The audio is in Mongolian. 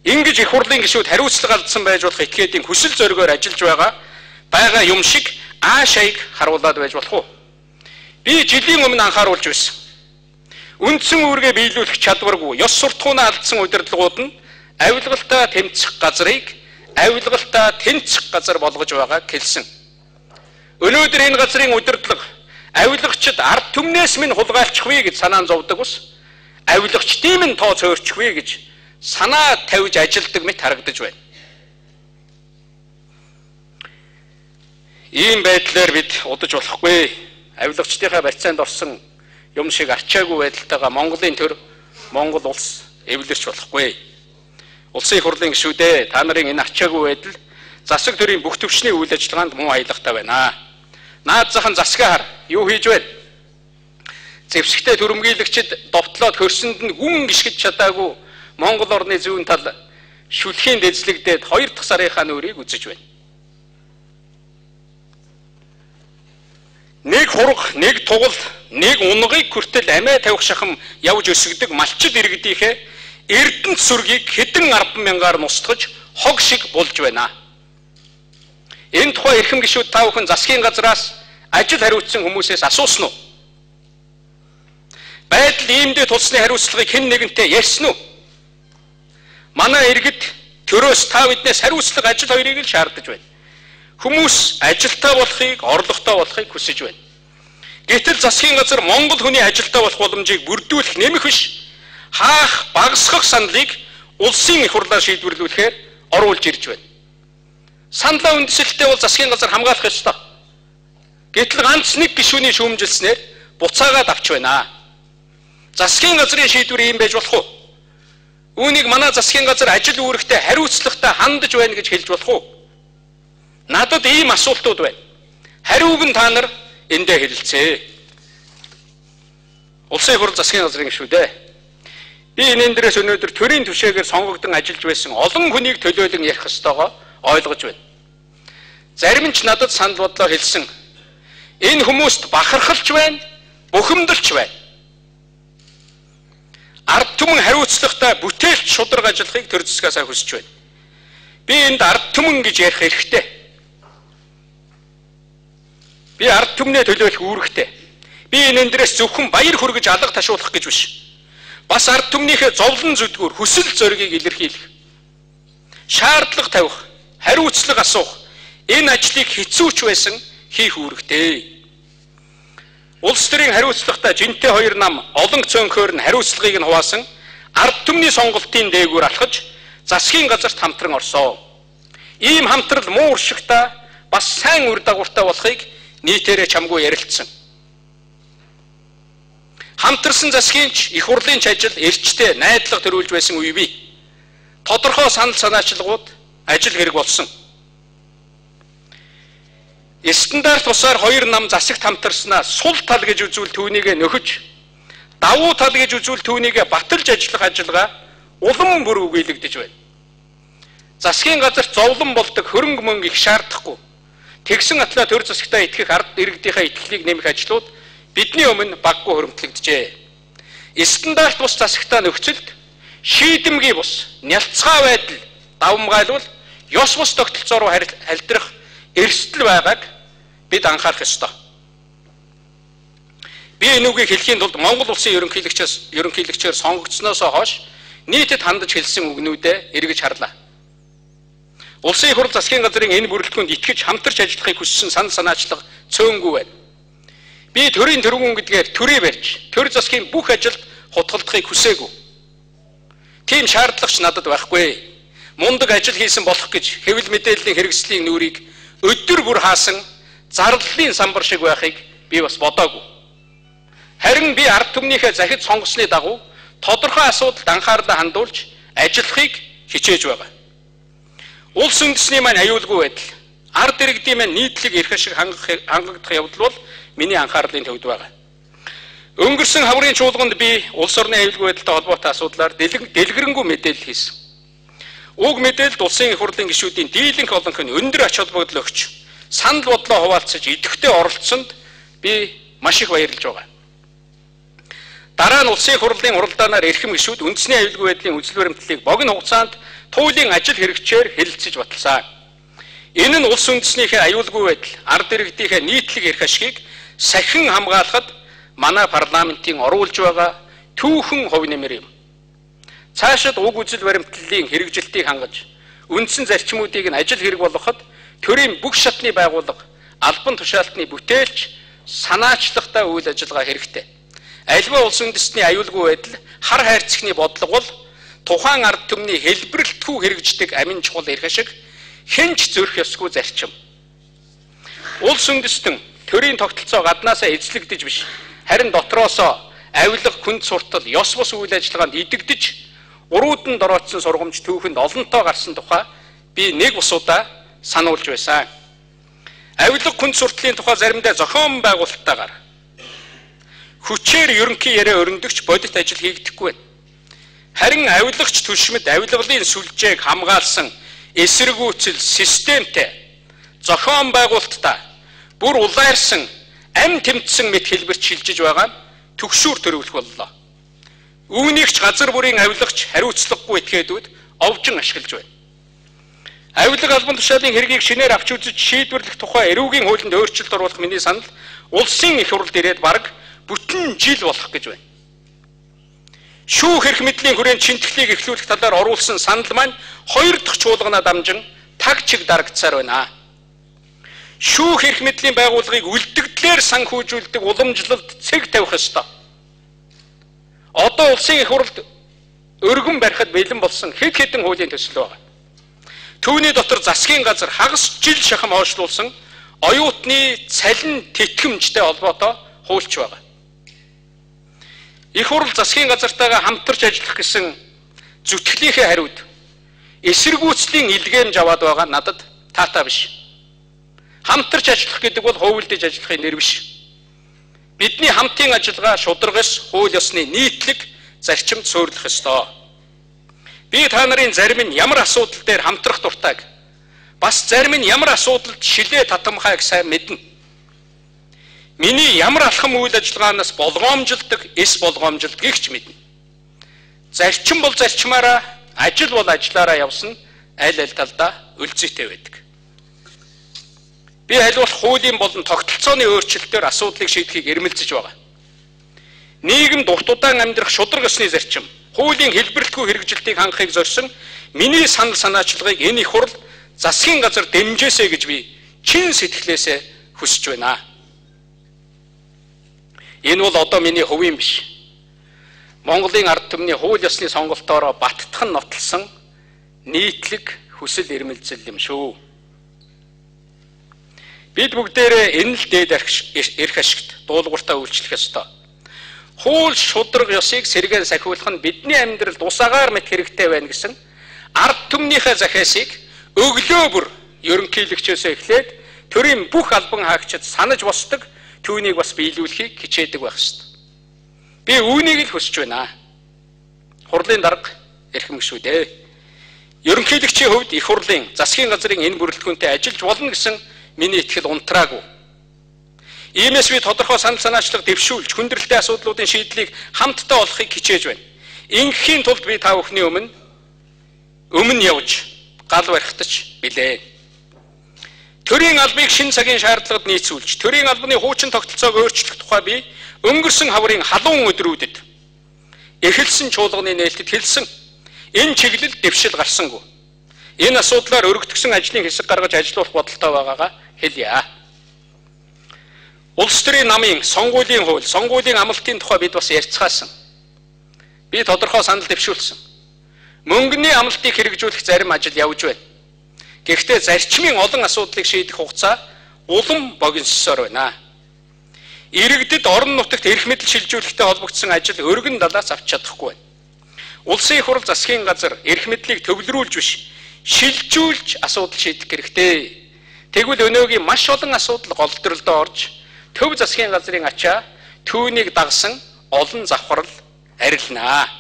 Ингэж их хурлын гишүүд хариуцлага алдсан байж болох этгээдийн хүсэл зоригоор ажиллаж байгаа юм шиг ааш аяг харуулад байж болох уу? Би жилийн өмнө анхааруулж байсан. Үндсэн үүргээ биелүүлэх чадваргүй, ёс суртахуунаа алдсан удирдлагууд нь авилгалтай тэмцэх газрыг авилгалтай тэнцэх газар болгож байгааг хэлсэн. Өнөөдөр энэ газрын удирдлага авилгачид ард түмнээс минь хулгайлчихвээ гэж санаа зовдөг ус авилгачдын минь тоо цөөрчихвээ гэж санаа тавьж ажилдаг мэт харагдаж байна. Ийм байдлаар бид удаж болохгүй. Авилгачдынхаа барьцаанд орсон юм шиг арчаагүй байдалтайгаа Монголын төр, Монгол улс эвлэрч болохгүй. Улсын их хурлын гишүүдээ, та нарын энэ арчаагүй байдал засаг төрийн бүх төвшний үйл ажиллагаанд муу аялгатай байна. Наад зах нь засгаа хар, юу хийж вэ? Зэвсэгтэй төрөмгийлэгчид довтлоод хөрсөнд нь гүн гიშгэж чадаагүй Монгол орны зүүн тал шүлхийн дэзлэгдээд 2 дахь сарынхаа нүрийг үзэж байна. Нэг хург, нэг тугал, нэг унгыг хүртэл амиа тавих шахам явж өсгдөг малчид иргэдийнхээ эрдэнэт сүргийг хэдэн 10,000-аар нустгаж хог шиг булж байна. Энэ тухай эрхэм гишүүд та бүхэн засгийн газраас ажил хариуцсан хүмүүсээс асуусан уу? Байдал иймдээ тулсны хариуцлагыг хэн нэгэнтэй ярьсан уу? Манай иргэд төрөөс та биднээс хариуцлага ажил хоёрыг л шаардаж байна. Хүмүүс ажилтаа болохыг, орлоготой болохыг хүсэж байна. Гэтэл засгийн газар Монгол хүний ажилтаа болох боломжийг бүрдүүлэх нэмэх биш, хаах, багасгах саналыг улсын их хурлаар шийдвэрлүүлэхээр оруулж ирж байна. Саналаа үндэслэлтэй бол засгийн газар хамгаалах ёстой. Гэтэл ганц нэг гишүүний шүүмжилснээр буцаагаад авч байна. Засгийн газрын шийдвэр ийм байж болох уу? Үүнийг манай засгийн газар ажил үүрэгтэй хариуцлагатай хандаж байна гэж хэлж болох уу? Надад ийм асуултууд байна. Хариуг нь та нар эндээ хэлэлцээ. Улсын их хурл засгийн газрын гишүүдээ. Би энэ дээрээс өнөөдөр төрийн түвшээгээр сонгогдсон ажиллаж байсан олон хүнийг төлөөлөн ярих ёстойгоо ойлгож байна. Зарим нь ч надад санал бодлоо хэлсэн. Энэ хүмүүст бахархалч байна, бухимдалч байна. Ард түмэн хариуцлагатай бүтээлч шударга ажиллахыг төр засгаасаа хүсэж байна. Би энд ард түмэн гэж ярих эрхтэй. Би ард түмнээ төлөөлөх үүрэгтэй. Би энэ дээрээс зөвхөн баяр хүргэж алга ташуулах гэж биш. Бас ард түмнийхээ зовлон зүдгүүр хүсэл зоригийг илэрхийлэх, шаардлага тавих, хариуцлага асуух энэ ажлыг хэцүүч байсан хийх үүрэгтэй. Улс төрийн хариуцлагатай жинтэй хоёр нам олон цөөнхөөр нь хариуцлагыг нь хуваасан ард түмний сонголтын дээгүүр алхаж засгийн газарт хамтран орсоо. Ийм хамтрал муу уршигтай бас сайн үр дагавартай болохыг нийтээрээ чамгүй ярилцсан. Хамтарсан засгийн ч их хурлын ч ажил эрчтэй найдлага төрүүлж байсан үе бий. Тодорхой санал санаачлагууд ажил хэрэг болсон. Стандарт бусаар хоёр нам засагт хамтарснаа сул тал гэж үзвэл түүнийгээ нөхөж, давуу тал гэж үзвэл түүнийгээ баталж ажиллах ажиллагаа улам бүр үгүйлэгдэж байна. Засгийн газарт зовлон болдог хөрөнгө мөнгө их шаардахгүй. Тэгсэн атлаа төр засагтаа итгэх ард иргэдийнхээ итгэлийг нэмэх ажлууд бидний өмнө баггүй хөрөмтлөгдөжээ. Стандарт бус засагтаа нөхцөлд шийдэмгий бус, нялцгай байдал давамгайлвал ёс бус тогтолцоо руу халдрах эрсдэл байгааг бид анхаарах ёстой. Би энэ үгийг хэлэхийн тулд Монгол улсын ерөнхийлөгчөөр сонгогдсоноос хойш нийтэд хандаж хэлсэн үгнүүдээ эргэж харлаа. Улсын их хурл засгийн газрын энэ бүрэлдэхүүнд итгэж хамтарч ажиллахыг хүссэн санал санаачлага цөөнгүй байна. Би төрийн тэргүүн гэдгээр төрий барьж, төр засгийн бүх ажилд хутгалдахыг хүсээгүй. Тийм шаардлага ч надад байхгүй. Мундаг ажил хийсэн болох гэж хэвлэл мэдээллийн хэрэгслийн нүрийг өдөр бүр хаасан зарлалын самбар шиг байхыг би бас бодоогүй. Харин би ард түмнийхээ захид сонгосны дагуу тодорхой асуудалд анхаарлаа хандуулж ажиллахыг хичээж байгаа. Улс үндэсний маань аюулгүй байдал, ард иргэдийн маань нийтлэг эрх ашиг хангагдах явдал бол миний анхаарлын төвд байгаа. Өнгөрсөн хаврын чуулганд би улс орны аюулгүй байдалтай холбоотой асуудлаар дэлгэрэнгүй мэдээлэл хийсэн. Уг мэдээлэлд улсын их хурлын гишүүдийн дийлэнх олонх нь өндөр ач холбогдол өгч, санал бодлоо хуваалцаж идэвхтэй оролцсонд би маш их баярлж байгаа. Дараа нь улсын хурлын хуралдаанаар эрхэм гишүүд үндэсний аюулгүй байдлын үзэл баримтлалыг богино хугацаанд туйлын ажил хэрэгчээр хэлэлцэж баталсан. Энэ нь улс үндэснийхээ аюулгүй байдал, ард иргэдийнхээ нийтлэг эрх ашигыг сахин хамгаалахад манай парламентын оруулж байгаа түүхэн хувь нэмэр юм. Цаашид уг үзэл баримтлалын хэрэгжилтийг хангаж, үндсэн зарчмуудыг нь ажил хэрэг болгоход төрийн бүх шатны байгууллага, албан тушаалтны бүтээлч санаачлагтай үйл ажиллагаа хэрэгтэй. Альва улс үндэстний аюулгүй байдал, хар хайрцагны бодлого бол тухайн ард түмний хэлбэрлэлтгүй хэрэгждэг амин чухал эрх ашиг, хэн ч зөрөх ёсгүй зарчим. Улс үндэстэн төрийн тогтолцоо гаднаасаа эзлэгдэж биш, харин дотроосоо авилга, хүнд суртал, ёс бус үйл ажиллагаанд идэгдэж, уруудан дороотсон сургамж түүхэнд олонтоо гарсан тухай би нэг ус удаа сануулж байсан. Авилга, хүнд суртлын тухай заримдаа зохион байгуулалттайгаар хүчээр ерөнхий яриа өрнөдөгч бодит ажил хийгдэхгүй байна. Харин авилгач түшмэд авилгалын сүлжээг хамгаалсан эсэргүүцэл системтэй зохион байгуулалттай бүр улайрсан ам тэмцсэн мэт хэлбэрт шилжиж байгаа нь түгшүүр төрөвлөх боллоо. Үүнийг ч газар бүрийн авилгач хариуцлагагүй этгээдүүд овжин ашиглаж байна. Авилга албан тушаалын хэргийг шинээр авч үзэж шийдвэрлэх тухай эрүүгийн хуулинд өөрчлөлт оруулах миний санал улсын их хурлд ирээд бараг бүтэн жил болох гэж байна. Шүүх эрх мэдлийн хүрээнд шинтгэлийг эхлүүлэх талаар оруулсан санал маань хоёр дахь чуулганаа дамжин таг чиг дарагдсаар байна. Шүүх эрх мэдлийн байгууллагыг үлдэгдлээр санхүүжүүлдэг уламжлалд цэг тавих ёстой. Одоо улсын их хурлд өргөн барихад бэлэн болсон хэд хэдэн хуулийн төсөл байна. Түүний дотор засгийн газар хагас жил шахам хойшлуулсан оюутны цалин тэтгэмжтэй холбоотой хуульч байгаа. Их хурл засгийн газартайгаа хамтарч ажиллах гэсэн зүтгэлийнхээ хариуд эсэргүүцлийн илгээмж аваад байгаа надад таатай биш. Хамтарч ажиллах гэдэг бол хувилдаж ажиллахын нэр биш. Бидний хамтын ажиллагаа шударга ёс, хууль ёсны нийтлэг зарчимд суйрлах ёстой. Би та нарын зарим нь ямар асуудал дээр хамтрах дуртайг, бас зарим нь ямар асуудалд шилээ татамхайг сайн мэднэ. Миний ямар алхам үйл ажиллагаанаас болгоомжилдог, эс болгоомжилдгийг ч мэднэ. Зарчим бол зарчмаараа, ажил бол ажиллаараа явсан аль аль талдаа өлзийтэй байдаг. Би аль болох хуулийн болон тогтолцооны өөрчлөлтөөр асуудлыг шийдэхийг эрмэлзэж байгаа. Нийгэмд урт удаан амьдрах шударга ёсны зарчим, хуулийн хэлбэрлэлтгүй хэрэгжилтийг хангахыг зорьсон миний санал санаачлагыг энэ их хурл засгийн газар дэмжээсэй гэж би чин сэтгэлээсээ хүсэж байна. Энэ бол одоо миний хувийн биш. Монголын ард түмний хууль ёсны сонголтоороо баттхан нотлсон нийтлэг хүсэл эрмэлзэл юм шүү. Бид бүгдээрээ энэ л дээд эрх ашигт дуулууртаа үйлчлэх ёстой. Хууль шударга ёсыг сэргээн сахиулах нь бидний амьдралд ус агаар мэт хэрэгтэй байна гэсэн ард түмнийхээ захиасыг өглөө бүр ерөнхийлөгчөөсөө эхлээд төрийн бүх албан хаагчид санаж босдог, түүнийг бас биелүүлэхийг хичээдэг байх ёстой. Би үүнийг л хүсэж байна. Хурлын дарга эрхэм гишүүд ээ. Ерөнхийлөгчийн хувьд их хурлын засгийн газрын энэ бүрэлдэхүүнтэй ажиллаж болно гэсэн миний итгэл унтраагүй. Иймээс би тодорхой санал санаачлага дэвшүүлж хүндрэлтэй асуудлуудын шийдлийг хамтдаа олохыг хичээж байна. Ингэхийн тулд би та бүхний өмнө явж гал барихтаж билээ. Төрийн албыг шинэ цагийн шаардлагад нийцүүлж, төрийн албаны хуучин тогтолцоог өөрчлөх тухай би өнгөрсөн хаврын халуун өдрүүдэд эхэлсэн чуулганы нээлтэд хэлсэн. Энэ чиглэл дэвшил гарсангүй. Энэ асуудлаар өргөтгсөн ажлын хэсэг гаргаж ажиллуулах бодолтой байгаагаа хэлье. Улс төрийн намын сонгуулийн хууль, сонгуулийн амлалтын тухай бид бас ярьцгаасан. Би тодорхой санал дэвшүүлсэн. Мөнгөний амлалтыг хэрэгжүүлэх зарим ажил явж байна. Гэхдээ зарчмын олон асуудлыг шийдэх хугацаа улам богинссоор байна. Иргэдэд орон нутагт эрх мэдэл шилжүүлэхтэй холбогдсон ажил өргөн далаас авч чадахгүй байна. Улсын их хурл засгийн газар эрх мэдлийг төвлөрүүлж биш, шилжүүлж асуудал шийдэх хэрэгтэй. Тэгвэл өнөөгийн маш олон асуудал голдролдоо орж, төв засгийн газрын ачаа түүнийг дагсан олон завхрал арилнаа.